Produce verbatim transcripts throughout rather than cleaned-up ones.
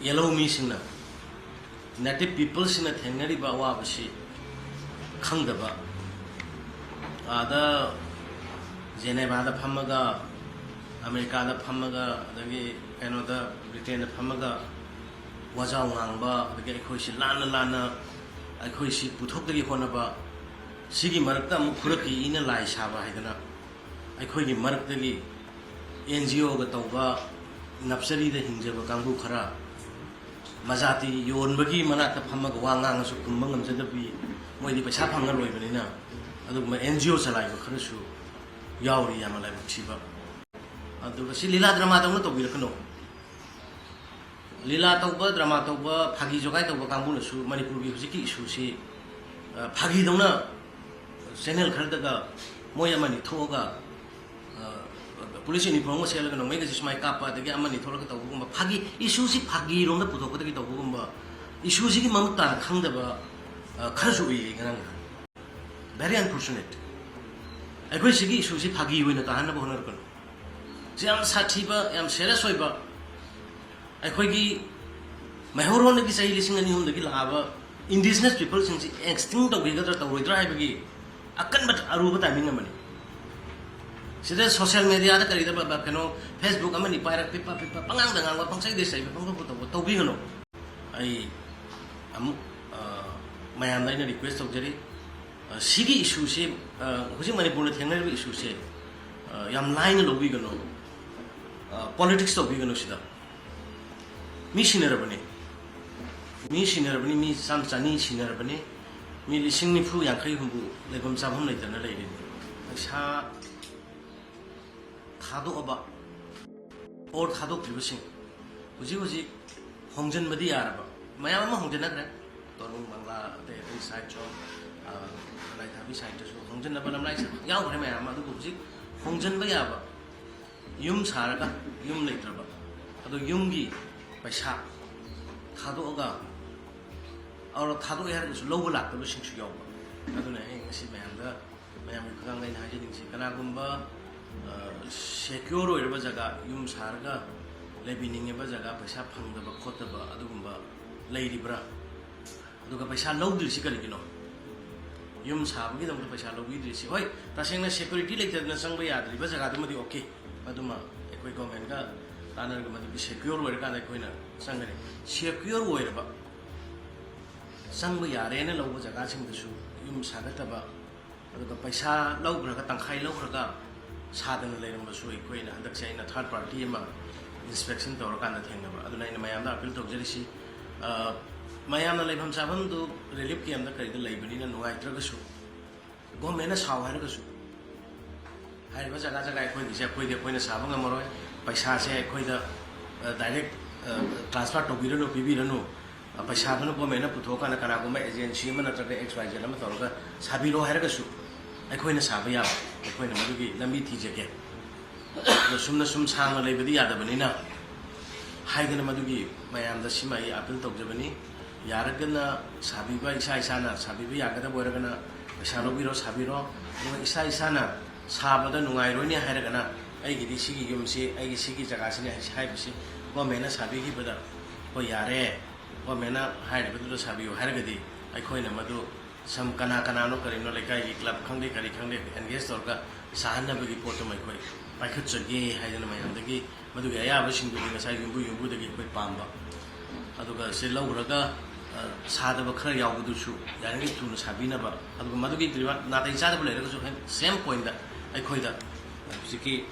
ꯌꯦꯜꯍꯧ ꯃꯤꯁꯤꯡꯅ, ꯅꯦꯇꯤꯚ ꯄꯤꯄꯜꯁꯤꯡꯅ ꯊꯦꯡꯅꯔꯤꯕ ꯑꯋꯥꯕꯁꯤ ꯈꯪꯗꯕ, ꯑꯥꯗ ꯖꯦꯅꯦꯚꯥꯗ ꯐꯝꯃꯒ, ꯑꯃꯦꯔꯤꯀꯥꯗ ꯐꯝꯃꯒ, ꯑꯗꯒꯤ ꯀꯩꯅꯣꯗ, ꯕ꯭ꯔꯤꯇꯦꯟꯗ ꯐꯝꯃꯒ ꯋꯥꯖꯥꯎ ꯉꯥꯡꯕ, ꯑꯗꯒꯤ ꯑꯩꯈꯣꯏꯁꯤ ꯂꯥꯟꯅ ꯂꯥꯟꯅ ꯑꯩꯈꯣꯏꯁꯤ ꯄꯨꯊꯣꯛꯇꯒꯦ ꯍꯣꯠꯅꯕ, ꯁꯤꯒꯤ ꯃꯔꯛꯇ ꯑꯃꯨꯛ ꯈꯨꯔꯛꯀꯤ ꯏꯅ ꯂꯥꯏ ꯁꯥꯕ ꯍꯥꯏꯗꯅ ꯑꯩꯈꯣꯏꯒꯤ ꯃꯔꯛꯇꯒꯤ ꯑꯦꯟ ꯖꯤ ꯑꯣꯒ ꯇꯧꯕ, ꯅꯞꯆꯔꯤꯗ ꯍꯤꯡꯖꯕ ꯀꯥꯡꯕꯨ ꯈꯔ, ꯃꯖꯥꯇꯤ ꯌꯣꯟꯕꯒꯤ ꯃꯅꯥꯛꯇ ꯐꯝꯃꯒ ꯋꯥ ꯉꯥꯡꯉꯁꯨ ꯈꯨꯝꯕ ꯉꯝꯖꯗꯕꯤ, ꯃꯣꯏꯗꯤ ꯄꯩꯁꯥ ꯐꯪꯉꯔꯣꯏꯕꯅꯤꯅ, ꯑꯗꯨꯒꯨꯝꯕ ꯑꯦꯟ ꯖꯤ ꯑꯣ ꯆꯂꯥꯏꯕ ꯈꯔꯁꯨ ꯌꯥꯎꯔꯤ, ꯌꯥꯝꯅ ꯂꯥꯏꯕꯛ ꯊꯤꯕ꯫ ꯑꯗꯨꯒ ꯁꯤ ꯂꯤꯂꯥ ꯗ꯭ꯔꯃꯥꯗꯧꯅ ꯇꯧꯕꯤꯔꯛꯀꯅꯨ꯫ ꯂꯤꯂꯥ ꯇꯧꯕ, ꯗ꯭ꯔꯃꯥ ꯇꯧꯕ, ꯐꯥꯒꯤ ꯖꯣꯒꯥꯏ ꯇꯧꯕ ꯀꯥꯡꯕꯨꯅꯁꯨ ꯃꯅꯤꯄꯨꯔꯒꯤ ꯍꯧꯖꯤꯛꯀꯤ ꯏꯁꯨꯁꯤ, ꯑ, ꯐꯥꯒꯤꯗꯧꯅ ꯆꯦꯅꯦꯜ ꯈꯔꯗꯒ ꯃꯣꯏ ꯑꯃꯅꯤ ꯊꯣꯛꯑꯒ, ꯑ, ꯄꯨꯂꯤꯁ ꯌꯨꯅꯤꯐꯣꯔꯝꯒ ꯁꯦꯠꯂꯒ ꯅꯣꯡꯃꯩꯒꯁꯦ ꯁꯨꯃꯥꯏꯅ ꯀꯥꯞꯄ, ꯑꯗꯒꯤ ꯑꯃꯅꯤ ꯊꯣꯛꯂꯒ ꯇꯧꯕꯒꯨꯝꯕ ꯐꯥꯒꯤ, ꯏꯁꯨꯁꯤ ꯐꯥꯒꯤꯔꯣꯝꯗ ꯄꯨꯊꯣꯛꯀꯗꯒꯦ ꯇꯧꯕꯒꯨꯝꯕ, ꯏꯁꯨꯁꯤꯒꯤ ꯃꯃꯨꯠ ꯇꯥꯅ ꯈꯪꯗꯕ, ꯑ, ꯈꯔꯁꯨ ꯎꯏꯌꯦ ꯑꯩ ꯉꯔꯥꯡ ꯅꯍꯥꯟ꯫ Very unfortunate꯫ ꯑꯩꯈꯣꯏ ꯁꯤꯒꯤ ꯏꯁꯨꯁꯤ ꯐꯥꯒꯤ ꯑꯣꯏꯅ ꯇꯥꯍꯟꯅꯕ ꯍꯣꯠꯅꯔꯛꯀꯅꯨ꯫ ꯁꯤ ꯌꯥꯝ ꯁꯥꯊꯤꯕ, ꯌꯥꯝ ꯁꯦꯔꯤꯌꯁ ꯑꯣꯏꯕ, ꯑꯩꯈꯣꯏꯒꯤ ꯃꯩꯍꯧꯔꯣꯟꯗꯒꯤ ꯆꯍꯤ ꯂꯤꯁꯤꯡ ꯑꯅꯤ ꯑꯍꯨꯝꯗꯒꯤ ꯂꯥꯛꯑꯕ ꯏꯟꯗꯤꯖꯤꯅꯁ ꯄꯤꯄꯜꯁꯤꯡꯁꯤ ꯑꯦꯛꯁꯇꯤꯡ ꯇꯧꯈꯤꯒꯗ꯭ꯔꯥ ꯇꯧꯔꯣꯏꯗ꯭ꯔꯥ ꯍꯥꯏꯕꯒꯤ ꯑꯀꯟꯕ ꯑꯔꯨꯕ ꯇꯥꯏꯃꯤꯡ ꯑꯃꯅꯤ꯫ ꯁꯤꯗ ꯁꯣꯁꯤꯌꯦꯜ ꯃꯦꯗꯤꯌꯥꯗ ꯀꯔꯤꯗ ꯕ-, ꯕ-, ꯀꯩꯅꯣ, ꯐꯦꯁꯕꯨꯛ ꯑꯃꯅꯤ ꯄꯥꯏꯔꯛ, ꯄꯤꯛꯄ ꯄꯤꯛꯄ ꯄꯉꯥꯡꯗ ꯉꯥꯡꯕ, ꯄꯪꯆꯩꯗ ꯆꯩꯕ, ꯄꯪꯇꯧꯕ ꯇꯧꯕ ꯇꯧꯕꯤꯒꯅꯨ꯫ ꯑꯩ ꯑꯃꯨꯛ, ꯑ, ꯃꯌꯥꯝꯗ ꯑꯩꯅ ꯔꯤꯀ꯭ꯋꯦꯁ ꯇꯧꯖꯔꯤ, ꯑ, ꯁꯤꯒꯤ ꯏꯁꯨꯁꯤ, ꯑ, ꯍꯧꯖꯤꯛ ꯃꯅꯤꯄꯨꯔꯗ ꯊꯦꯡꯅꯔꯤꯕ ꯏꯁꯨꯁꯦ, ꯑ, ꯌꯥꯝ ꯂꯥꯏꯅ ꯂꯧꯕꯤꯒꯅꯨ, ꯑ, ꯄꯣꯂꯤꯇꯤꯛꯁ ꯇꯧꯕꯤꯒꯅꯨ ꯁꯤꯗ꯫ ꯃꯤ ꯁꯤꯅꯔꯕꯅꯤ, ꯃꯤ ꯁꯤꯅꯔꯕꯅꯤ, ꯃꯤ ꯆꯥꯝ ꯆꯅꯤ ꯁꯤꯅꯔꯕꯅꯤ, ꯃꯤ ꯂꯤꯁꯤꯡ ꯅꯤꯐꯨ, ꯌꯥꯡꯈꯩ, ꯍꯨꯝꯐꯨ ꯂꯩꯐꯝ ꯆꯥꯐꯝ ꯂꯩꯇꯅ ꯂꯩꯔꯤꯅꯤ꯫ ꯄꯩꯁꯥ ꯊꯥꯗꯣꯛꯑꯕ ꯑꯣꯔ ꯊꯥꯗꯣꯛꯇ꯭ꯔꯤꯕꯁꯤꯡ ꯍꯧꯖꯤꯛ ꯍꯧꯖꯤꯛ ꯍꯣꯡꯖꯤꯟꯕꯗꯤ ꯌꯥꯔꯕ ꯃꯌꯥꯝ ꯑꯃ ꯍꯣꯡꯖꯤꯟꯅꯈ꯭ꯔꯦ꯫ ꯇꯣꯔꯨꯡ ꯕꯪꯒ꯭ꯂꯥ, ꯑꯇꯩ ꯑꯇꯩ ꯁꯥꯏꯠꯁꯨ, ꯑ, ꯂꯥꯏꯊꯥꯕꯤ ꯁꯥꯏꯠꯇꯁꯨ ꯍꯣꯡꯖꯤꯟꯅꯕ ꯂꯝꯂꯥꯏ ꯁꯥ-, ꯌꯥꯎꯈ꯭ꯔꯦ ꯃꯌꯥꯝ ꯑꯃ꯫ ꯑꯗꯨꯕꯨ ꯍꯧꯖꯤꯛ ꯍꯣꯡꯖꯤꯟꯕ ꯌꯥꯕ ꯌꯨꯝ ꯁꯥꯔꯒ ꯌꯨꯝ ꯂꯩꯇ꯭ꯔꯕ, ꯑꯗꯣ ꯌꯨꯝꯒꯤ ꯄꯩꯁꯥ ꯊꯥꯗꯣꯛꯑꯒ, ꯑꯧꯔ ꯊꯥꯗꯣꯛꯑꯦ ꯍꯥꯏꯔꯒꯁꯨ ꯂꯧꯕ ꯂꯥꯛꯇꯕꯁꯤꯡꯁꯨ ꯌꯥꯎꯕ꯫ ꯑꯗꯨꯅ ꯑꯩ ꯉꯁꯤ ꯃꯌꯥꯝꯗ, ꯃꯌꯥꯝꯒꯤ ꯈꯪꯒꯥꯡꯗ ꯑꯩꯅ ꯍꯥꯏꯖꯅꯤꯡꯉꯤꯁꯤ, ꯀꯅꯥꯒꯨꯝꯕ, ꯑ, ꯁꯦꯀ꯭ꯌꯣꯔ ꯑꯣꯏꯔꯕ ꯖꯒꯥ ꯌꯨꯝ ꯁꯥꯔꯒ ꯂꯩꯕꯤꯅꯤꯡꯉꯤꯕ ꯖꯒꯥ ꯄꯩꯁꯥ ꯐꯪꯗꯕ ꯈꯣꯠꯇꯕ ꯑꯗꯨꯒꯨꯝꯕ ꯂꯩꯔꯤꯕ꯭ꯔꯥ? ꯑꯗꯨꯒ ꯄꯩꯁꯥ ꯂꯧꯗ꯭ꯔꯤꯁꯤ ꯀꯔꯤꯒꯤꯅꯣ? ꯌꯨꯝ ꯁꯥꯕꯒꯤꯗꯃꯛꯇ ꯄꯩꯁꯥ ꯂꯧꯕꯤꯗ꯭ꯔꯤꯁꯤ, ꯍꯣꯏ, ꯇꯁꯦꯡꯅ ꯁꯦꯀ꯭ꯌꯨꯔꯤꯇꯤ ꯂꯩꯇꯗꯅ ꯆꯪꯕ ꯌꯥꯗ꯭ꯔꯤꯕ ꯖꯒꯥꯗꯨꯃꯗꯤ ꯑꯣꯀꯦ, ꯃꯗꯨꯃ ꯑꯩꯈꯣꯏ ꯒꯣꯔꯃꯦꯟꯒ ꯇꯥꯟꯅꯔꯒ ꯃꯗꯨꯒꯤ ꯁꯦꯀ꯭ꯌꯣꯔ ꯑꯣꯏꯔꯀꯥꯟꯗ ꯑꯩꯈꯣꯏꯅ ꯆꯪꯒꯅꯤ꯫ ꯁꯦꯀ꯭ꯌꯣꯔ ꯑꯣꯏꯔꯕ, ꯆꯪꯕ ꯌꯥꯔꯦꯅ ꯂꯧꯕ ꯖꯒꯥꯁꯤꯡꯗꯁꯨ ꯌꯨꯝ ꯁꯥꯒꯠꯇꯕ, ꯑꯗꯨꯒ ꯄꯩꯁꯥ ꯂꯧꯈ꯭ꯔꯒ, ꯇꯪꯈꯥꯏ ꯂꯧꯈ꯭ꯔꯒ ꯁꯥꯗꯅ ꯂꯩꯔꯝꯕꯁꯨ ꯑꯩꯈꯣꯏꯅ ꯍꯟꯗꯛꯁꯦ ꯑꯩꯅ ꯊꯥꯔꯠ ꯄꯥꯔꯇꯤ ꯑꯃ ꯏꯟꯁꯄꯦꯛꯁꯟ ꯇꯧꯔꯀꯥꯟꯗ ꯊꯦꯡꯅꯕ꯫ ꯑꯗꯨꯅ ꯑꯩꯅ ꯃꯌꯥꯝꯗ ꯑꯄꯤꯜ ꯇꯧꯖꯔꯤꯁꯤ, ꯑ, ꯃꯌꯥꯝꯅ ꯂꯩꯐꯝ ꯆꯥꯐꯝꯗꯨ ꯔꯤꯂꯤꯐ ꯀꯦꯝꯗ ꯀꯔꯤꯗ ꯂꯩꯕꯅꯤꯅ ꯅꯨꯡꯉꯥꯏꯇ꯭ꯔꯒꯁꯨ, ꯒꯣꯔꯃꯦꯟꯅ ꯁꯥꯎ ꯍꯥꯏꯔꯒꯁꯨ, ꯍꯥꯏꯔꯤꯕ ꯖꯒꯥ ꯖꯒꯥ ꯑꯩꯈꯣꯏꯒꯤꯁꯦ ꯑꯩꯈꯣꯏꯗꯤ ꯑꯩꯈꯣꯏꯅ ꯁꯥꯕ ꯉꯝꯃꯔꯣꯏ, ꯄꯩꯁꯥꯁꯦ ꯑꯩꯈꯣꯏꯗ, ꯑ, ꯗꯥꯏꯔꯦꯛ, ꯑ, ꯇ꯭ꯔꯥꯟꯁꯐꯔ ꯇꯧꯕꯤꯔꯅꯨ, ꯄꯤꯕꯤꯔꯅꯨ, ꯑ, ꯄꯩꯁꯥꯗꯨꯅ ꯒꯣꯔꯃꯦꯟꯅ ꯄꯨꯊꯣꯛꯑꯀꯥꯟꯗ ꯀꯅꯥꯒꯨꯝꯕ ꯑꯦꯖꯦꯟꯁꯤ ꯑꯃ ꯅꯠꯇ꯭ꯔꯒ ꯑꯦꯛꯁ ꯋꯥꯏ ꯖꯦꯠ ꯑꯃ ꯇꯧꯔꯒ ꯁꯥꯕꯤꯔꯣ ꯍꯥꯏꯔꯒꯁꯨ, ꯑꯩꯈꯣꯏꯅ ꯁꯥꯕ ꯌꯥꯕ, ꯑꯩꯈꯣꯏꯅ ꯃꯗꯨꯒꯤ ꯂꯝꯕꯤ ꯊꯤꯖꯒꯦ꯫ ꯑꯗꯣ ꯁꯨꯝꯅ ꯁꯨꯝ ꯁꯥꯡꯅ ꯂꯩꯕꯗꯤ ꯌꯥꯗꯕꯅꯤꯅ, ꯍꯥꯏꯗꯅ ꯃꯗꯨꯒꯤ ꯃꯌꯥꯝꯗ ꯁꯤꯃ ꯑꯩ ꯑꯄꯤꯜ ꯇꯧꯖꯕꯅꯤ꯫ ꯌꯥꯔꯒꯅ ꯁꯥꯕꯤꯕ, ꯏꯁꯥ ꯏꯁꯥꯅ ꯁꯥꯕꯤꯕ ꯌꯥꯒꯗꯕ ꯑꯣꯏꯔꯒꯅ ꯄꯩꯁꯥ ꯂꯧꯕꯤꯔꯣ, ꯁꯥꯕꯤꯔꯣ꯫ ꯑꯗꯨꯒ ꯏꯁꯥ ꯏꯁꯥꯅ ꯁꯥꯕꯗ ꯅꯨꯡꯉꯥꯏꯔꯣꯏꯅꯦ ꯍꯥꯏꯔꯒꯅ, ꯑꯩꯒꯤꯗꯤ ꯁꯤꯒꯤ ꯌꯨꯝꯁꯤ, ꯑꯩꯒꯤ ꯁꯤꯒꯤ ꯖꯒꯥꯁꯤꯅꯤ ꯍꯥꯏꯁꯤ, ꯍꯥꯏꯕꯁꯤ ꯒꯣꯔꯃꯦꯟꯅ ꯁꯥꯕꯤꯈꯤꯕꯗ, "ꯍꯣꯏ, ꯌꯥꯔꯦ, ꯒꯣꯔꯃꯦꯟꯅ ꯍꯥꯏꯔꯤꯕꯗꯨꯗ ꯁꯥꯕꯤꯌꯨ" ꯍꯥꯏꯔꯒꯗꯤ, ꯑꯩꯈꯣꯏꯅ ꯃꯗꯨ ꯁꯝ ꯀꯅꯥ ꯀꯅꯥꯅꯣ ꯀꯔꯤꯅꯣ, ꯂꯩꯀꯥꯏꯒꯤ ꯀ꯭ꯂꯕ ꯈꯪꯗꯦ ꯀꯔꯤ ꯈꯪꯗꯦ, ꯑꯦꯟꯒꯦꯖ ꯇꯧꯔꯒ ꯁꯥꯍꯟꯅꯕꯒꯤ ꯄꯣꯠꯇꯨꯃ ꯑꯩꯈꯣꯏ ꯄꯥꯏꯈꯠꯆꯒꯦ ꯍꯥꯏꯗꯅ ꯃꯌꯥꯝꯗꯒꯤ ꯃꯗꯨꯒꯤ ꯑꯌꯥꯕꯁꯤꯡꯗꯨꯗꯤ ꯉꯁꯥꯏ ꯌꯨꯝꯕꯨ ꯌꯨꯝꯕꯨꯗꯒꯤ ꯑꯩꯈꯣꯏ ꯄꯥꯝꯕ꯫ ꯑꯗꯨꯒ ꯁꯤ ꯂꯧꯈ꯭ꯔꯒ, ꯑ, ꯁꯥꯗꯕ ꯈꯔ ꯌꯥꯎꯕꯗꯨꯁꯨ ꯌꯥꯔꯤꯉꯩ ꯊꯨꯅ ꯁꯥꯕꯤꯅꯕ꯫ ꯑꯗꯨꯒ ꯃꯗꯨꯒꯤ ꯗꯤꯃꯥꯟ ꯅꯥꯇꯩ ꯆꯥꯗꯕ ꯂꯩꯔꯒꯁꯨ, ꯁꯦꯝ ꯄꯣꯏꯟꯗ ꯑꯩꯈꯣꯏꯗ ꯍꯧꯖꯤꯛꯀꯤ,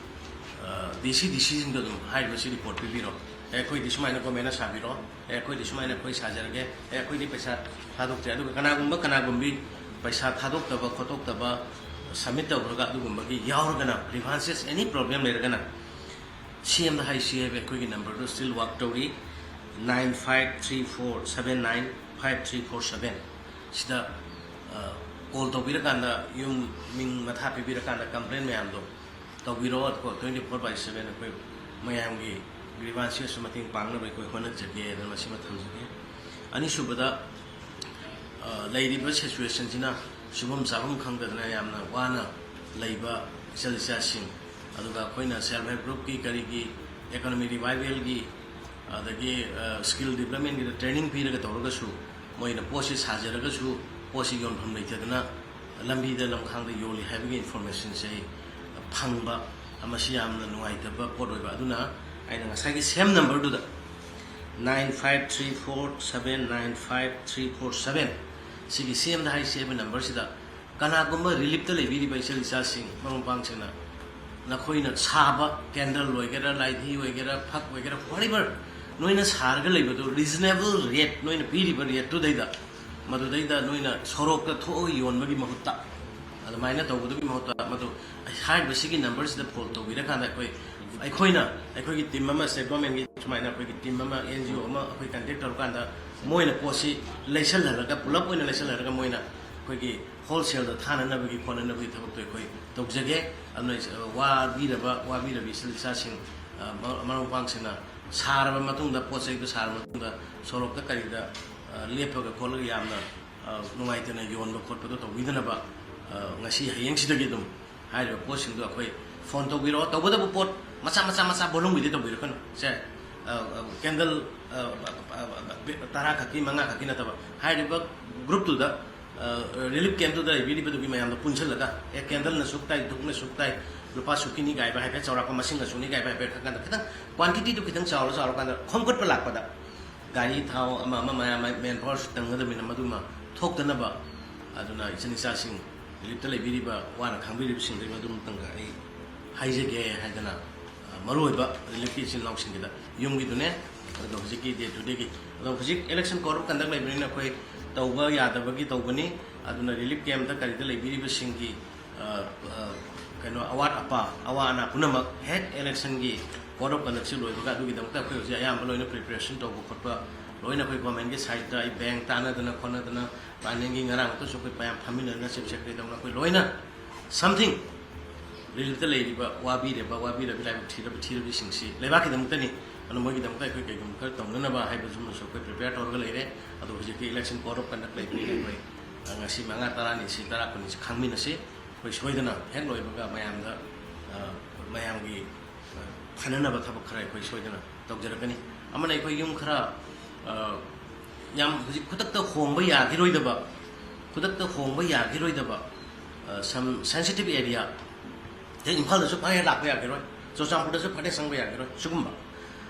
ꯑ, ꯗꯤ ꯁꯤ, ꯗꯤ ꯁꯤꯁꯤꯡꯗ ꯑꯗꯨꯝ ꯍꯥꯏꯔꯤꯕꯁꯤ ꯔꯤꯄꯣꯔꯠ ꯄꯤꯕꯤꯔꯣ꯫ "ꯑꯦ, ꯑꯩꯈꯣꯏꯗꯤ ꯁꯨꯃꯥꯏꯅ ꯒꯣꯔꯃꯦꯟꯅ ꯁꯥꯕꯤꯔꯣ꯫ ꯑꯦ, ꯑꯩꯈꯣꯏꯗꯤ ꯁꯨꯃꯥꯏꯅ ꯑꯩꯈꯣꯏ ꯁꯥꯖꯔꯒꯦ꯫ ꯑꯦ, ꯑꯩꯈꯣꯏꯗꯤ ꯄꯩꯁꯥ ꯊꯥꯗꯣꯛꯇ꯭ꯔꯦ"꯫ ꯑꯗꯨꯒ ꯀꯅꯥꯒꯨꯝꯕ ꯀꯅꯥꯒꯨꯝꯕꯤ ꯄꯩꯁꯥ ꯊꯥꯗꯣꯛꯇꯕ ꯈꯣꯠꯇꯣꯛꯇꯕ, ꯁꯕꯃꯤꯠ ꯇꯧꯈ꯭ꯔꯒ ꯑꯗꯨꯒꯨꯝꯕꯒꯤ ꯌꯥꯎꯔꯒꯅ, ꯒ꯭ꯔꯤꯚꯥꯟꯁꯦꯁ, ꯑꯦꯅꯤ ꯄ꯭ꯔꯣꯕ꯭ꯂꯦꯝ ꯂꯩꯔꯒꯅ, ꯁꯤ ꯑꯦꯝꯗ ꯍꯥꯏꯁꯤ ꯍꯥꯏꯕ ꯑꯩꯈꯣꯏꯒꯤ ꯅꯝꯕꯔꯗꯨ ꯁ꯭ꯇꯤꯜ ꯋꯥꯛ ꯇꯧꯔꯤ, nine five three four seven nine five three four seven. ꯁꯤꯗ, ꯑ, ꯀꯣꯜ ꯇꯧꯕꯤꯔꯀꯥꯟꯗ, ꯌꯨꯝ ꯃꯤꯡ ꯃꯊꯥ ꯄꯤꯕꯤꯔꯀꯥꯟꯗ ꯀꯝꯄ꯭ꯂꯦꯟ ꯃꯌꯥꯝꯗꯣ ꯇꯧꯕꯤꯔꯛꯑꯣ꯫ ꯑꯗꯨꯒ twenty four by seven ꯑꯩꯈꯣꯏ ꯃꯌꯥꯝꯒꯤ ꯒ꯭ꯔꯤꯚꯥꯟꯁꯦꯁꯁꯨ ꯃꯇꯦꯡ ꯄꯥꯡꯅꯕ ꯑꯩꯈꯣꯏ ꯍꯣꯠꯅꯖꯒꯦ ꯍꯥꯏꯗꯅ ꯃꯁꯤꯃ ꯊꯝꯖꯒꯦ꯫ ꯑꯅꯤꯁꯨꯕꯗ, ꯑ, ꯂꯩꯔꯤꯕ ꯁꯤꯆꯨꯋꯦꯁꯟꯁꯤꯅ ꯁꯨꯐꯝ ꯆꯥꯐꯝ ꯈꯪꯗꯗꯅ ꯌꯥꯝꯅ ꯋꯥꯅ ꯂꯩꯕ ꯏꯆꯜ ꯏꯆꯥꯁꯤꯡ, ꯑꯗꯨꯒ ꯑꯩꯈꯣꯏꯅ ꯁꯦꯜꯐ ꯍꯦꯜꯞ ꯒ꯭ꯔꯨꯞꯀꯤ ꯀꯔꯤꯒꯤ Economy revivalꯒꯤ, ꯑꯗꯒꯤ skill developmentꯒꯤꯗ training ꯄꯤꯔꯒ ꯇꯧꯔꯒꯁꯨ, ꯃꯣꯏꯅ ꯄꯣꯠꯁꯤ ꯁꯥꯖꯔꯒꯁꯨ ꯄꯣꯠꯁꯤ ꯌꯣꯟꯐꯝ ꯂꯩꯇꯗꯅ ꯂꯝꯕꯤꯗ ꯂꯝꯈꯥꯡꯗ ꯌꯣꯜꯂꯤ ꯍꯥꯏꯕꯒꯤ informationꯁꯦ ꯑꯩ ꯐꯪꯕ, ꯃꯁꯤ ꯌꯥꯝꯅ ꯅꯨꯡꯉꯥꯏꯇꯕ ꯄꯣꯠ ꯑꯣꯏꯕ꯫ ꯑꯗꯨꯅ ꯑꯩꯅ ꯉꯁꯥꯏꯒꯤ same numberꯗꯨꯗ, nine five three four seven nine five three four seven, ꯁꯤꯒꯤ same ꯗ ꯍꯥꯏꯁꯦ ꯍꯥꯏꯕ numberꯁꯤꯗ ꯀꯅꯥꯒꯨꯝꯕ reliefꯇ ꯂꯩꯕꯤꯔꯤꯕ ꯏꯆꯜ ꯏꯆꯥꯁꯤꯡ, ꯃꯔꯨꯞ ꯃꯄꯥꯡꯁꯤꯡꯅ ꯅꯈꯣꯏꯅ ꯁꯥꯕ candle ꯑꯣꯏꯒꯦꯔꯥ, ꯂꯥꯏꯙꯤ ꯑꯣꯏꯒꯦꯔꯥ, ꯐꯛ ꯑꯣꯏꯒꯦꯔꯥ, whatever ꯅꯣꯏꯅ ꯁꯥꯔꯒ ꯂꯩꯕꯗꯨ reasonable rate, ꯅꯣꯏꯅ ꯄꯤꯔꯤꯕ rateꯇꯨꯗꯩꯗ, ꯃꯗꯨꯗꯩꯗ ꯅꯣꯏꯅ ꯁꯣꯔꯣꯛꯇ ꯊꯣꯛꯑꯒ ꯌꯣꯟꯕꯒꯤ ꯃꯍꯨꯠꯇ, ꯑꯗꯨꯃꯥꯏꯅ ꯇꯧꯕꯗꯨꯒꯤ ꯃꯍꯨꯠꯇ, ꯃꯗꯨ ꯍꯥꯏꯔꯤꯕꯁꯤꯒꯤ numberꯁꯤꯗ phone ꯇꯧꯕꯤꯔꯀꯥꯟꯗ ꯑꯩꯈꯣꯏ, ꯑꯩꯈꯣꯏꯅ, ꯑꯩꯈꯣꯏꯒꯤ team ꯑꯃ, state governmentꯀꯤ ꯁꯨꯃꯥꯏꯅ ꯑꯩꯈꯣꯏꯒꯤ team ꯑꯃ, NGO ꯑꯃ ꯑꯩꯈꯣꯏ contact ꯇꯧꯔꯀꯥꯟꯗ ꯃꯣꯏꯅ ꯄꯣꯠꯁꯤ ꯂꯩꯁꯜꯍꯜꯂꯒ, ꯄꯨꯂꯞ ꯑꯣꯏꯅ ꯂꯩꯁꯜꯍꯜꯂꯒ ꯃꯣꯏꯅ ꯑꯩꯈꯣꯏꯒꯤ wholesaleꯗ ꯊꯥꯅꯅꯕꯒꯤ ꯈꯣꯠꯅꯅꯕꯒꯤ ꯊꯕꯛꯇꯣ ꯑꯩꯈꯣꯏ ꯇꯧꯖꯒꯦ꯫ ꯑꯗꯨꯅ ꯏꯆ-, ꯋꯥꯕꯤꯔꯕ, ꯋꯥꯕꯤꯔꯕ ꯏꯆꯤꯜ ꯏꯆꯥꯁꯤꯡ, ꯑ, ꯃ-, ꯃꯔꯨꯞ ꯃꯄꯥꯡꯁꯤꯡꯅ ꯁꯥꯔꯕ ꯃꯇꯨꯡꯗ, ꯄꯣꯠ ꯆꯩꯗꯨ ꯁꯥꯔꯕ ꯃꯇꯨꯡꯗ ꯁꯣꯔꯣꯛꯇ ꯀꯔꯤꯗ, ꯑ, ꯂꯦꯞꯄꯒ ꯈꯣꯠꯂꯒ ꯌꯥꯝꯅ, ꯑ, ꯅꯨꯡꯉꯥꯏꯇꯅ ꯌꯣꯟꯕ ꯈꯣꯠꯄꯗꯣ ꯇꯧꯕꯤꯗꯅꯕ, ꯑ, ꯉꯁꯤ ꯍꯌꯦꯡꯁꯤꯗꯒꯤ ꯑꯗꯨꯝ ꯍꯥꯏꯔꯤꯕ ꯄꯣꯠꯁꯤꯡꯗꯣ ꯑꯩꯈꯣꯏ phone ꯇꯧꯕꯤꯔꯛꯑꯣ꯫ ꯇꯧꯕꯇꯕꯨ ꯄꯣꯠ ꯃꯆꯥ ꯃꯆꯥ ꯃꯆꯥ volumeꯒꯤꯗꯤ ꯇꯧꯕꯤꯔꯛꯀꯅꯨ꯫ ꯁꯦ, ꯑ, ꯑ, candle, ꯑ, ꯑ, ꯑ, ꯑ, ꯇꯔꯥ ꯈꯛꯀꯤ, ꯃꯉꯥ ꯈꯛꯀꯤ ꯅꯠꯇꯕ, ꯍꯥꯏꯔꯤꯕ groupꯇꯨꯗ, ꯑ, relief campꯇꯨꯗ ꯂꯩꯕꯤꯔꯤꯕꯗꯨꯒꯤ ꯃꯌꯥꯝꯗꯣ ꯄꯨꯟꯁꯤꯜꯂꯒ, ꯑꯦ, candleꯅ ꯁꯨꯛ ꯇꯥꯏ, ꯙꯨꯞꯅ ꯁꯨꯛ ꯇꯥꯏ, ꯂꯨꯄꯥ ꯁꯨꯛꯀꯤꯅꯤ ꯀꯥꯏꯕ ꯍꯥꯏꯐꯦꯠ ꯆꯥꯎꯔꯥꯛꯄ ꯃꯁꯤꯡꯅ ꯁꯨꯛꯅꯤ ꯀꯥꯏꯕ ꯍꯥꯏꯐꯦꯠ ꯈꯪ ꯀꯥꯟꯗ, ꯈꯤꯇꯪ quantityꯗꯨ ꯈꯤꯇꯪ ꯆꯥꯎꯔ ꯆꯥꯎꯔꯀꯥꯟꯗ ꯈꯣꯝꯒꯠꯄ ꯂꯥꯛꯄꯗ ꯒꯥꯔꯤ ꯊꯥꯎ ꯑꯃ ꯑꯃ ꯃꯌꯥꯝ manpowerꯁꯨ ꯇꯪꯒꯗꯕꯅꯤꯅ ꯃꯗꯨꯃ ꯊꯣꯛꯇꯅꯕ꯫ ꯑꯗꯨꯅ ꯏꯆꯤꯟ ꯏꯆꯥꯁꯤꯡ reliefꯇ ꯂꯩꯕꯤꯔꯤꯕ ꯋꯥꯅ ꯈꯥꯡꯕꯤꯔꯤꯕꯁꯤꯡꯗꯒꯤ ꯃꯗꯨ ꯑꯃꯇꯪꯒ ꯑꯩ ꯍꯥꯏꯖꯒꯦ ꯍꯥꯏꯗꯅ, ꯑ, ꯃꯔꯨꯑꯣꯏꯕ reliefꯀꯤ ꯏꯆꯤꯜ ꯏꯅꯥꯎꯁꯤꯡꯒꯤꯗ ꯌꯨꯝꯒꯤꯗꯨꯅꯦ, ꯑꯗꯣ ꯍꯧꯖꯤꯛꯀꯤ day to dayꯒꯤ, ꯑꯗꯣ ꯍꯧꯖꯤꯛ election code of conduct ꯂꯩꯕꯅꯤꯅ ꯑꯩꯈꯣꯏ ꯇꯧꯕ ꯌꯥꯗꯕꯒꯤ ꯇꯧꯕꯅꯤ꯫ ꯑꯗꯨꯅ relief campꯇ ꯀꯔꯤꯗ ꯂꯩꯕꯤꯔꯤꯕꯁꯤꯡꯒꯤ, ꯑ, ꯑ, ꯀꯩꯅꯣ, ꯑꯋꯥꯠ ꯑꯄꯥ, ꯑꯋꯥ ꯑꯅꯥ ꯄꯨꯝꯅꯃꯛ ꯍꯦꯛ electionꯒꯤ code of conductꯁꯤ ꯂꯣꯏꯕꯒ ꯑꯗꯨꯒꯤꯗꯃꯛꯇ ꯑꯩꯈꯣꯏ ꯍꯧꯖꯤꯛ ꯑꯌꯥꯝꯕ ꯂꯣꯏꯅ preparation ꯇꯧꯕ ꯈꯣꯠꯄ ꯂꯣꯏꯅ ꯑꯩꯈꯣꯏ governmentꯀꯤ sideꯇ ꯑꯩ bank ꯇꯥꯟꯅꯗꯅ ꯈꯣꯠꯅꯗꯅ, planning ꯉꯔꯥꯡ ꯑꯃꯇꯁꯨ ꯑꯩꯈꯣꯏ ꯃꯌꯥꯝ ꯐꯝꯃꯤꯟꯅꯗꯅ chief secretary ꯇꯧꯅ ꯑꯩꯈꯣꯏ ꯂꯣꯏꯅ something reliefꯇ ꯂꯩꯔꯤꯕ, ꯋꯥꯕꯤꯔꯕ, ꯋꯥꯕꯤꯔꯕꯤ, ꯂꯥꯏꯕꯛ ꯊꯤꯔꯕ, ꯊꯤꯔꯕꯤꯁꯤꯡꯁꯤ ꯂꯩꯕꯥꯛꯀꯤꯗꯃꯛꯇꯅꯤ꯫ ꯑꯗꯨꯅ ꯃꯣꯏꯒꯤꯗꯃꯛꯇ ꯑꯩꯈꯣꯏ ꯀꯩꯒꯨꯝꯕ ꯈꯔ ꯇꯧꯅꯅꯕ ꯍꯥꯏꯕꯗꯨꯃꯁꯨ ꯑꯩꯈꯣꯏ prepare ꯇꯧꯔꯒ ꯂꯩꯔꯦ꯫ ꯑꯗꯣ ꯍꯧꯖꯤꯛꯇꯤ election code of conduct ꯂꯩꯕꯅꯤꯅ ꯑꯩꯈꯣꯏ, ꯑ, ꯉꯁꯤ ꯃꯉꯥ ꯇꯔꯥꯅꯤ ꯁꯤ, ꯇꯔꯥ ꯀꯨꯟꯅꯤ ꯁꯤ ꯈꯪꯃꯤꯟꯅꯁꯤ꯫ ꯑꯩꯈꯣꯏ ꯁꯣꯏꯗꯅ ꯍꯦꯛ ꯂꯣꯏꯕꯒ ꯃꯌꯥꯝꯗ, ꯑ, ꯃꯌꯥꯝꯒꯤ, ꯑ, ꯈꯟꯅꯅꯕ ꯊꯕꯛ ꯈꯔ ꯑꯩꯈꯣꯏ ꯁꯣꯏꯗꯅ ꯇꯧꯖꯔꯛꯀꯅꯤ꯫ ꯑꯃꯅ, ꯑꯩꯈꯣꯏ ꯌꯨꯝ ꯈꯔ, ꯑ, ꯌꯥꯝ ꯍꯧꯖꯤꯛ ꯈꯨꯗꯛꯇ ꯍꯣꯡꯕ ꯌꯥꯈꯤꯔꯣꯏꯗꯕ, ꯈꯨꯗꯛꯇ ꯍꯣꯡꯕ ꯌꯥꯈꯤꯔꯣꯏꯗꯕ, ꯑ, some sensitive area, ꯍꯦꯛ ꯏꯝꯐꯥꯜꯗꯁꯨ ꯐꯠ ꯍꯦꯛ ꯂꯥꯛꯄ ꯌꯥꯈꯤꯔꯣꯏ, ꯆꯨꯔꯆꯥꯟꯄꯨꯔꯗꯁꯨ ꯐꯠ ꯍꯦꯛ ꯆꯪꯕ ꯌꯥꯈꯤꯔꯣꯏ꯫ ꯁꯤꯒꯨꯝꯕ,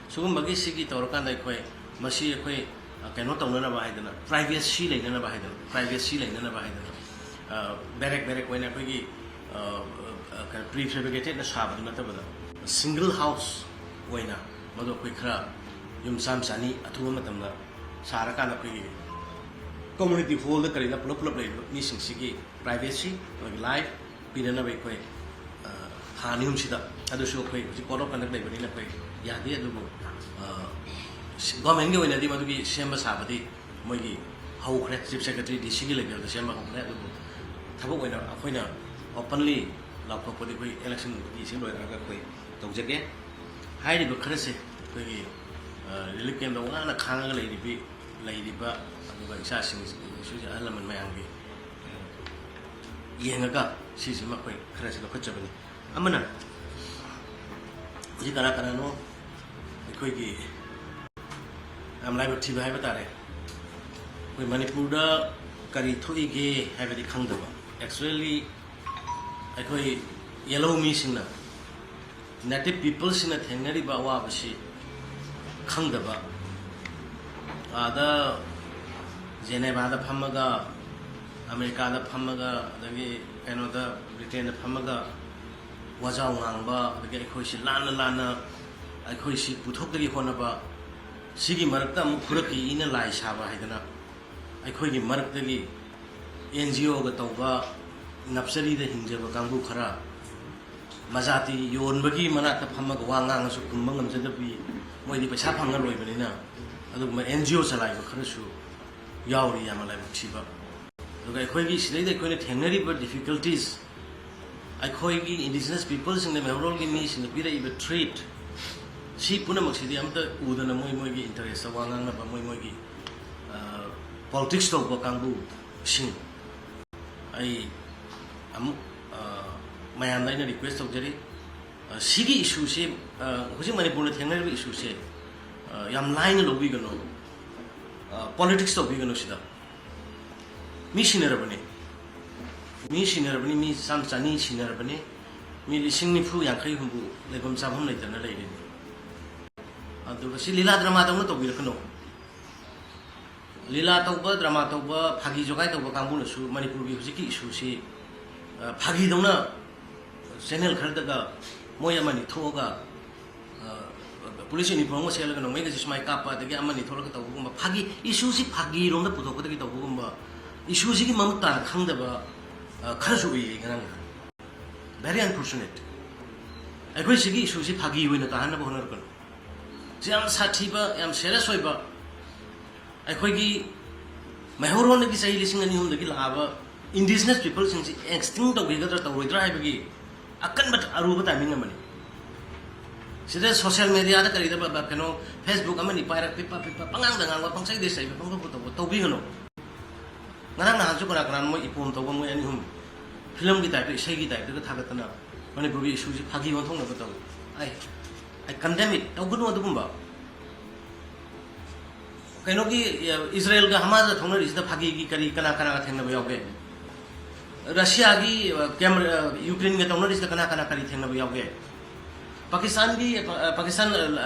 ꯁꯤꯒꯨꯝꯕꯒꯤ ꯁꯤꯒꯤ ꯇꯧꯔꯀꯥꯟꯗ ꯑꯩꯈꯣꯏ ꯃꯁꯤ ꯑꯩꯈꯣꯏ, ꯑ, ꯀꯩꯅꯣ ꯇꯧꯅꯅꯕ ꯍꯥꯏꯗꯅ, privacy ꯂꯩꯅꯅꯕ ꯍꯥꯏꯗꯅ, privacy ꯂꯩꯅꯅꯕ ꯍꯥꯏꯗꯅ, ꯑ, ꯕꯦꯔꯦꯛ ꯕꯦꯔꯦꯛ ꯑꯣꯏꯅ ꯑꯩꯈꯣꯏꯒꯤ, ꯑ, ꯑ, ꯀꯩꯅꯣ, prefabricatedꯅ ꯁꯥꯕꯗꯨ ꯅꯠꯇꯕꯗ, single house ꯑꯣꯏꯅ ꯃꯗꯨ ꯑꯩꯈꯣꯏ ꯈꯔ ꯌꯨꯝ ꯆꯥꯝ ꯆꯥꯅꯤ ꯑꯊꯨꯕ ꯃꯇꯝꯗ ꯁꯥꯔꯀꯥꯟꯗ ꯑꯩꯈꯣꯏꯒꯤ community hallꯗ ꯀꯔꯤꯗ ꯄꯨꯂꯞ ꯄꯨꯂꯞ ꯂꯩꯔꯤꯕ ꯃꯤꯁꯤꯡꯁꯤꯒꯤ privacy, ꯃꯣꯏꯒꯤ life ꯄꯤꯅꯅꯕ ꯑꯩꯈꯣꯏ, ꯑ, ꯊꯥ ꯑꯅꯤ ꯑꯍꯨꯝꯁꯤꯗ, ꯑꯗꯨꯁꯨ ꯑꯩꯈꯣꯏ ꯍꯧꯖꯤꯛ code of conduct ꯂꯩꯕꯅꯤꯅ ꯑꯩꯈꯣꯏ ꯌꯥꯗꯦ꯫ ꯑꯗꯨꯕꯨ, ꯑ, ꯁꯤ-, governmentꯀꯤ ꯑꯣꯏꯅꯗꯤ ꯃꯗꯨꯒꯤ ꯁꯦꯝꯕ ꯁꯥꯕꯗꯤ ꯃꯣꯏꯒꯤ ꯍꯧꯈ꯭ꯔꯦ, Chief Secretary, DCꯒꯤ levelꯗ ꯁꯦꯝꯕ ꯍꯧꯈ꯭ꯔꯦ꯫ ꯑꯗꯨꯕꯨ ꯊꯕꯛ ꯑꯣꯏꯅ ꯑꯩꯈꯣꯏꯅ openly ꯂꯥꯎꯊꯣꯛꯄꯗꯤ ꯑꯩꯈꯣꯏ election ꯁꯤ ꯂꯣꯏꯔꯛꯑꯒ ꯑꯩꯈꯣꯏ ꯇꯧꯖꯒꯦ꯫ ꯍꯥꯏꯔꯤꯕ ꯈꯔꯁꯦ ꯑꯩꯈꯣꯏꯒꯤ, ꯑ, relief campꯇ ꯋꯥꯅ ꯈꯥꯡꯉꯒ ꯂꯩꯔꯤꯕꯤ-, ꯂꯩꯔꯤꯕ, ꯑꯗꯨꯒ ꯏꯆꯥꯁꯤꯡ, ꯏꯁꯨ ꯑꯍꯜ ꯂꯃꯟ ꯃꯌꯥꯝꯒꯤ, ꯑ, ꯌꯦꯡꯉꯒ ꯁꯤꯁꯤꯃ ꯑꯩꯈꯣꯏ ꯈꯔꯁꯤ ꯂꯧꯈꯠꯆꯕꯅꯤ꯫ ꯑꯃꯅ, ꯍꯧꯖꯤꯛ ꯀꯅꯥ ꯀꯅꯥꯅꯣ ꯑꯩꯈꯣꯏꯒꯤ ꯌꯥꯝ ꯂꯥꯏꯕꯛ ꯊꯤꯕ ꯍꯥꯏꯕ ꯇꯥꯔꯦ, ꯑꯩꯈꯣꯏ ꯃꯅꯤꯄꯨꯔꯗ ꯀꯔꯤ ꯊꯣꯛꯏꯒꯦ ꯍꯥꯏꯕꯗꯤ ꯈꯪꯗꯕ꯫ Actually, ꯑꯩꯈꯣꯏ ꯌꯦꯜꯍꯧ ꯃꯤꯁꯤꯡꯅ, native peopleꯁꯤꯡꯅ ꯊꯦꯡꯅꯔꯤꯕ ꯑꯋꯥꯕꯁꯤ ꯈꯪꯗꯕ, ꯑꯥꯗ ꯖꯦꯅꯦꯚꯥꯗ ꯐꯝꯃꯒ, ꯑꯃꯦꯔꯤꯀꯥꯗ ꯐꯝꯃꯒ, ꯑꯗꯒꯤ ꯀꯩꯅꯣꯗ, ꯕ꯭ꯔꯤꯇꯦꯟꯗ ꯐꯝꯃꯒ ꯋꯥꯖꯥꯎ ꯉꯥꯡꯕ, ꯑꯗꯒꯤ ꯑꯩꯈꯣꯏꯁꯤ ꯂꯥꯟꯅ ꯂꯥꯟꯅ ꯑꯩꯈꯣꯏꯁꯤ ꯄꯨꯊꯣꯛꯇꯒꯤ ꯍꯣꯠꯅꯕ, ꯁꯤꯒꯤ ꯃꯔꯛꯇ ꯑꯃꯨꯛ ꯈꯨꯔꯛꯀꯤ ꯏꯅ ꯂꯥꯏ ꯁꯥꯕ ꯍꯥꯏꯗꯅ ꯑꯩꯈꯣꯏꯒꯤ ꯃꯔꯛꯇꯒꯤ NGOꯒ ꯇꯧꯕ, ꯅꯞꯆꯔꯤꯗ ꯍꯤꯡꯖꯕ ꯀꯥꯡꯕꯨ ꯈꯔ, ꯃꯖꯥꯇꯤ ꯌꯣꯟꯕꯒꯤ ꯃꯅꯥꯛꯇ ꯐꯝꯃꯒ ꯋꯥ ꯉꯥꯡꯉꯁꯨ ꯈꯨꯝꯕ ꯉꯝꯖꯗꯕꯤ, ꯃꯣꯏꯗꯤ ꯄꯩꯁꯥ ꯐꯪꯉ ꯂꯣꯏꯕꯅꯤꯅ, ꯑꯗꯨꯒꯨꯝꯕ NGO ꯆꯂꯥꯏꯕ ꯈꯔꯁꯨ ꯌꯥꯎꯔꯤ, ꯌꯥꯝꯅ ꯂꯥꯏꯕꯛ ꯊꯤꯕ꯫ ꯑꯗꯨꯒ ꯑꯩꯈꯣꯏꯒꯤ ꯁꯤꯗꯩꯗ ꯑꯩꯈꯣꯏꯅ ꯊꯦꯡꯅꯔꯤꯕ difficulties, ꯑꯩꯈꯣꯏꯒꯤ indigenous peopleꯁꯤꯡꯅ, ꯃꯦꯃꯣꯔꯤꯌꯦꯜꯒꯤ ꯃꯤꯁꯤꯡꯅ ꯄꯤꯔꯛꯏꯕ treat, ꯁꯤ ꯄꯨꯝꯅꯃꯛꯁꯤꯗꯤ ꯑꯝꯇ ꯎꯗꯅ ꯃꯣꯏ ꯃꯣꯏꯒꯤ interestꯇ ꯋꯥ ꯉꯥꯡꯅꯕ, ꯃꯣꯏ ꯃꯣꯏꯒꯤ, ꯑ, politics ꯇꯧꯕ ꯀꯥꯡꯕꯨꯁꯤꯡ, ꯑꯩ ꯑꯃꯨꯛ, ꯑ, ꯃꯌꯥꯝꯗ ꯑꯩꯅ request ꯇꯧꯖꯔꯤ, ꯁꯤꯒꯤ ꯏꯁꯨꯁꯦ, ꯍꯧꯖꯤꯛ ꯃꯅꯤꯄꯨꯔꯅ ꯊꯦꯡꯅꯔꯤꯕ ꯏꯁꯨꯁꯦ ꯌꯥꯝ ꯂꯥꯏꯅ ꯂꯧꯕꯤꯒꯅꯨ, ꯄꯣꯂꯤꯇꯤꯛꯁ ꯇꯧꯕꯤꯒꯅꯨ ꯁꯤꯗ꯫ ꯃꯤ ꯁꯤꯟꯅꯔꯕꯅꯤ, ꯃꯤ ꯁꯤꯟꯅꯔꯕꯅꯤ, ꯃꯤ ꯆꯥꯝ ꯆꯅꯤ ꯁꯤꯟꯅꯔꯕꯅꯤ, ꯃꯤ ꯂꯤꯁꯤꯡ ꯅꯤꯐꯨ ꯌꯥꯡꯈꯩ ꯍꯨꯝꯐꯨ ꯂꯩꯐꯝ ꯆꯥꯐꯝ ꯂꯩꯇꯅ ꯂꯩꯔꯤꯅꯤ꯫ ꯑꯗꯨꯒ ꯁꯤ ꯂꯤꯂꯥ ꯗ꯭ꯔꯃꯥꯗꯧꯅ ꯇꯧꯕꯤꯔꯛꯀꯅꯨ꯫ ꯂꯤꯂꯥ ꯇꯧꯕ, ꯗ꯭ꯔꯃꯥ ꯇꯧꯕ, ꯐꯥꯒꯤ ꯖꯣꯒꯥꯏ ꯇꯧꯕ ꯀꯥꯡꯕꯨꯅꯁꯨ ꯃꯅꯤꯄꯨꯔꯒꯤ ꯍꯧꯖꯤꯛꯀꯤ ꯏꯁꯨꯁꯤ ꯐꯥꯒꯤꯗꯧꯅ ꯆꯦꯅꯦꯜ ꯈꯔꯗꯒ ꯃꯣꯏ ꯑꯃꯅꯤ ꯊꯣꯛꯑꯒ ꯄꯨꯂꯤꯁ ꯌꯨꯅꯤꯐꯣꯔꯝꯒ ꯁꯦꯠꯂꯒ ꯅꯣꯡꯃꯩꯒꯁꯦ ꯁꯨꯃꯥꯏꯅ ꯀꯥꯞꯄ, ꯑꯗꯒꯤ ꯑꯃꯅꯤ ꯊꯣꯛꯂꯒ ꯇꯧꯕꯒꯨꯝꯕ, ꯐꯥꯒꯤ, ꯏꯁꯨꯁꯤ ꯐꯥꯒꯤꯔꯣꯝꯗ ꯄꯨꯊꯣꯛꯀꯗꯒꯦ ꯇꯧꯕꯒꯨꯝꯕ, ꯏꯁꯨꯁꯤꯒꯤ ꯃꯃꯨꯠ ꯇꯥꯅ ꯈꯪꯗꯕ ꯈꯔꯁꯨ ꯎꯏꯌꯦ ꯉꯔꯥꯡ ꯅꯍꯥꯟ꯫ Very unfortunate꯫ ꯑꯩꯈꯣꯏ ꯁꯤꯒꯤ ꯏꯁꯨꯁꯤ ꯐꯥꯒꯤ ꯑꯣꯏꯅ ꯇꯥꯍꯟꯅꯕ ꯍꯣꯠꯅꯔꯛꯀꯅꯨ꯫ ꯁꯤ ꯌꯥꯝ ꯁꯥꯊꯤꯕ, ꯌꯥꯝ ꯁꯦꯔꯤꯌꯁ ꯑꯣꯏꯕ, ꯑꯩꯈꯣꯏꯒꯤ ꯃꯩꯍꯧꯔꯣꯟꯗꯒꯤ ꯆꯍꯤ ꯂꯤꯁꯤꯡ ꯑꯅꯤ ꯑꯍꯨꯝꯗꯒꯤ ꯂꯥꯛꯑꯕ ꯏꯟꯗꯤꯖꯤꯅꯁ ꯄꯤꯄꯜꯁꯤꯡꯁꯤ ꯑꯦꯛꯁꯇꯤꯡ ꯇꯧꯈꯤꯒꯗ꯭ꯔꯥ ꯇꯧꯔꯣꯏꯗ꯭ꯔꯥ ꯍꯥꯏꯕꯒꯤ ꯑꯀꯟꯕ ꯑꯔꯨꯕ ꯇꯥꯏꯃꯤꯡ ꯑꯃꯅꯤ꯫ ꯁꯤꯗ ꯁꯣꯁꯤꯌꯦꯜ ꯃꯦꯗꯤꯌꯥꯗ ꯀꯔꯤꯗ ꯀꯩꯅꯣ, ꯐꯦꯁꯕꯨꯛ ꯑꯃꯅꯤ ꯄꯥꯏꯔꯒ ꯄꯤꯛꯄ ꯄꯤꯛꯄ ꯄꯉꯥꯡꯗ ꯉꯥꯡꯕ, ꯄꯪꯁꯩꯗ ꯁꯩꯕ, ꯄꯪꯇꯧꯕ ꯇꯧꯕ ꯇꯧꯕꯤꯒꯅꯨ꯫ ꯉꯔꯥꯡ ꯅꯍꯥꯟꯁꯨ ꯀꯅꯥ ꯀꯅꯥꯅꯣ ꯃꯣꯏ ꯏꯄꯣꯝ ꯇꯧꯕ, ꯃꯣꯏ ꯑꯅꯤ ꯑꯍꯨꯝ ꯐꯤꯂꯝꯒꯤ ꯇꯥꯏꯞꯇ, ꯏꯁꯩꯒꯤ ꯇꯥꯏꯞꯇꯒ ꯊꯥꯒꯠꯇꯅ ꯃꯅꯤꯄꯨꯔꯒꯤ ꯏꯁꯨꯁꯤ ꯐꯥꯒꯤ ꯑꯣꯟꯊꯣꯛꯅꯕ ꯇꯧꯏ꯫ ꯑꯩ ꯑꯩ ꯀꯟꯗꯦꯝ ꯏꯠ꯫ ꯇꯧꯒꯅꯨ ꯑꯗꯨꯒꯨꯝꯕ꯫ ꯀꯩꯅꯣꯒꯤ, ꯏꯖꯔꯦꯜꯒ ꯍꯃꯥꯁꯒ ꯊꯣꯛꯅꯔꯤꯁꯤꯗ ꯐꯥꯒꯤꯒꯤ ꯀꯔꯤ, ꯀꯅꯥ ꯀꯅꯥꯒ ꯊꯦꯡꯅꯕ ꯌꯥꯎꯒꯦ? ꯔꯁꯤꯌꯥꯒꯤ ꯀꯦꯝ ꯌꯨꯀ꯭ꯔꯦꯟꯒ ꯇꯧꯅꯔꯤꯁꯤꯗ ꯀꯅꯥ ꯀꯅꯥ ꯀꯔꯤ ꯊꯦꯡꯅꯕ ꯌꯥꯎꯒꯦ? ꯄꯥꯀꯤꯁꯇꯥꯟꯒꯤ, ꯄꯥꯀꯤꯁꯇꯥꯟ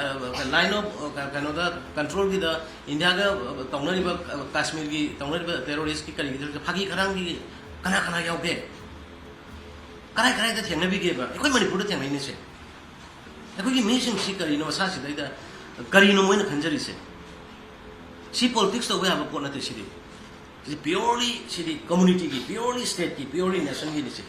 ꯂꯥꯏꯟ ꯑꯣꯐ ꯀꯩꯅꯣꯗ, ꯀꯟꯇ꯭ꯔꯣꯜꯒꯤꯗ ꯏꯟꯗꯤꯌꯥꯒ ꯇꯧꯅꯔꯤꯕ, ꯀꯥꯁꯃꯤꯔꯒꯤ ꯇꯧꯅꯔꯤꯕ ꯇꯦꯔꯣꯔꯤꯁꯀꯤ ꯀꯔꯤꯒꯤꯗ ꯐꯥꯒꯤ ꯈꯔꯥꯡꯒꯤ ꯀꯅꯥ ꯀꯅꯥ ꯌꯥꯎꯒꯦ? ꯀꯔꯥꯏ ꯀꯔꯥꯏꯗ ꯊꯦꯡꯅꯕꯤꯒꯦꯕ? ꯑꯩꯈꯣꯏ ꯃꯅꯤꯄꯨꯔꯗ ꯊꯦꯡꯅꯩꯅꯦꯁꯦ꯫ ꯑꯩꯈꯣꯏꯒꯤ ꯃꯤꯁꯤꯡꯁꯤ ꯀꯔꯤꯅꯣ ꯃꯁꯥꯁꯤꯗꯩꯗ, ꯀꯔꯤꯅꯣ ꯃꯣꯏꯅ ꯈꯟꯖꯔꯤꯁꯦ? ꯁꯤ ꯄꯣꯂꯤꯇꯤꯛꯁ ꯇꯧꯕ ꯌꯥꯕ ꯄꯣꯠ ꯅꯠꯇꯦ ꯁꯤꯗꯤ꯫ ꯁꯤ ꯄꯤꯌꯣꯔꯂꯤ, ꯁꯤꯗꯤ ꯀꯝꯃꯨꯅꯤꯇꯤꯒꯤ, ꯄꯤꯌꯣꯔꯂꯤ ꯁ꯭ꯇꯦꯠꯀꯤ, ꯄꯤꯌꯣꯔꯂꯤ ꯅꯦꯁꯟꯒꯤꯅꯤ ꯁꯤ꯫